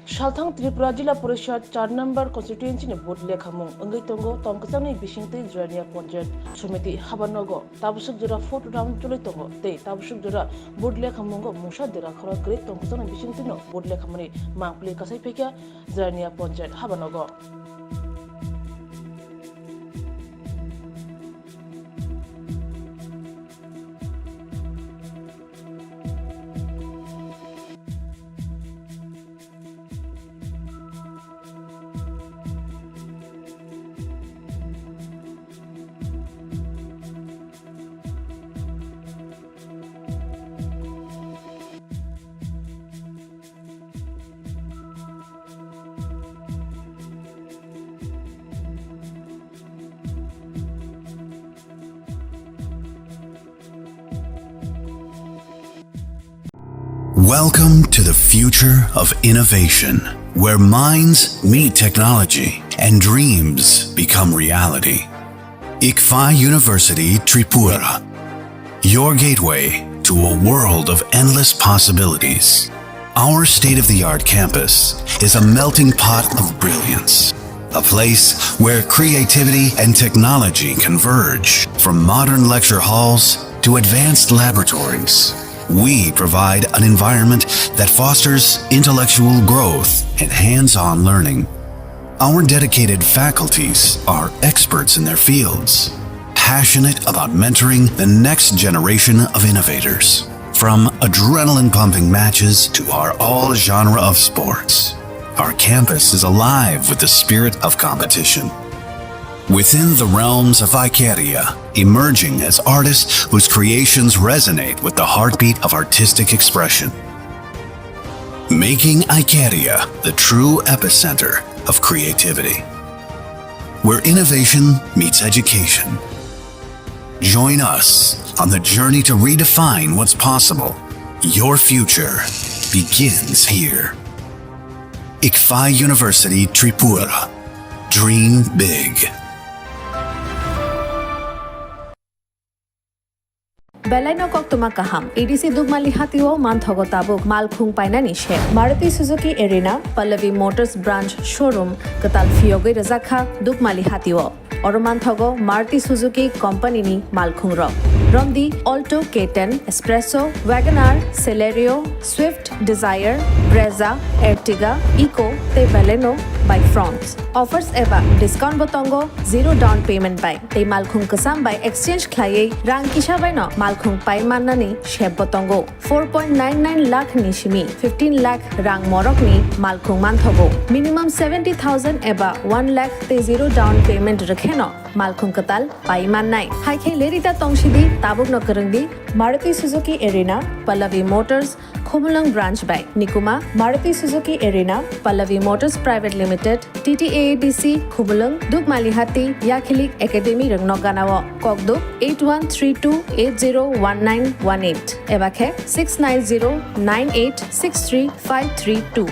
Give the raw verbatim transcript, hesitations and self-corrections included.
Salthang Tripura Jila Porishad char number constituency ni vote lekhamung wngwi tongo, tong kwchangni bisingtwi Jirania Panchayat Samiti habanogo tabusuk jora fourth round choli tongo tei tabusuk jora vote lekhamungo mungsa dera khorok kwrwi tong kwchangni bisingtwino vote lekhamani mangpili kasai phaikha Jirania Panchayat habanogo. Welcome to the future of innovation, where minds meet technology and dreams become reality. ICFAI University Tripura, your gateway to a world of endless possibilities. Our state-of-the-art campus is a melting pot of brilliance, a place where creativity and technology converge. From modern lecture halls to advanced laboratories, we provide an environment that fosters intellectual growth and hands-on learning. Our dedicated faculties are experts in their fields, passionate about mentoring the next generation of innovators. From adrenaline-pumping matches to our all-genre of sports, our campus is alive with the spirit of competition. Within the realms of Icaria, emerging as artists whose creations resonate with the heartbeat of artistic expression. Making Icaria the true epicenter of creativity, where innovation meets education. Join us on the journey to redefine what's possible. Your future begins here. ICFAI University Tripura. Dream big. Belaino koktwma kaham. A D C Dukmali hatio manthogo tabuk malkhung painani se. Maruti Suzuki Arena, Pallavi Motors Branch Showroom kwtal phiyogwi rwjakha Dukmali hatio. Oro manthogo Maruti Suzuki Company ni malkhung rok. Romdi Alto K ten, Espresso, WagonR, Celerio, Swift, Dzire, Brezza, Ertiga, Eeco tei Baleno by Fronx. Offers eba discount bo tongo, zero down payment bai. Tei malkhung kwcham bai exchange khlaiwi rang kisa baino malkhung pai mannani sep bo tongo. Four point nine nine lakh ni simi fifteen lakh rang morokni malkhung manthogo. Minimum seventy thousand eba one lakh tei zero down payment rwkheno malkhung kwtal pai mannai. Hai khe lerita tongsidi, tabukno kwrwngdi Maruti Suzuki Arena, Pallavi Motors, Khumulwng Branch bai. Nikuma, Maruti Suzuki Arena, Pallavi Motors Private Limited, T T A A D C, Khumulwng, Dukmalihati, Yakhilik Academy rwngno ganao. Kokduk eight one three two eight zero one nine one eight eba khe six nine zero nine eight six three five three two.